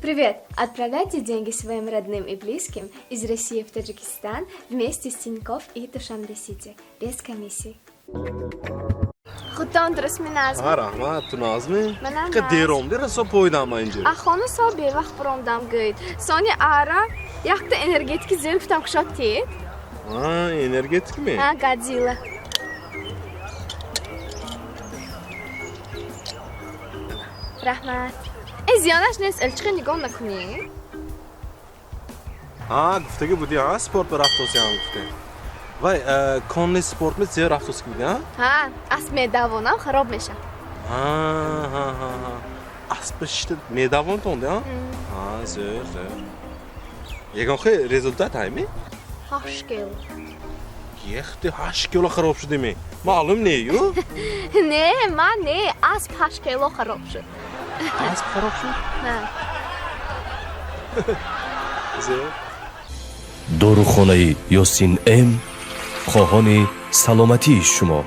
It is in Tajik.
Привет! Отправляйте деньги своим родным и близким из России в Таджикистан вместе с Тинькофф и Душанбе Сити без комиссий. Худтон дурустми, нағзми? Ҳа, раҳмат, ту нағзми? Манам Ка нағз. Дер омди, расо пойдам ман инҷо. А хона со бевақт биромдам, гӯед. Сони ара якта энергетики зер гуфтам, кушод тед. А, энергетик ми? А, Годзилла. Раҳмат. Э, зиёнаш нест, элчихе нигоҳ накунӣ. Ҳа, гуфтагӣ буди, ҳа, спорт ба рафтосиам гуфте. Вай, конный спорт ми зер рафтоси буди, ҳа? Ҳа, асп медавонам, хароб мешавад. Ҳа, ҳа, ҳа, ҳа. Аспа шишта медавонтонди, ҳа? Ҳа, зӯр, зӯр. Ягон хел результат ҳайми? 8 кило. Ехти, 8 кило хароб шудими? Маълум не ю? Не, ман не, асп 8 кило хароб шуд. Асп хароб шуд? Ҳа. Зӯр. Дорухонаи Ёсин М хоҳони саломатии шумо.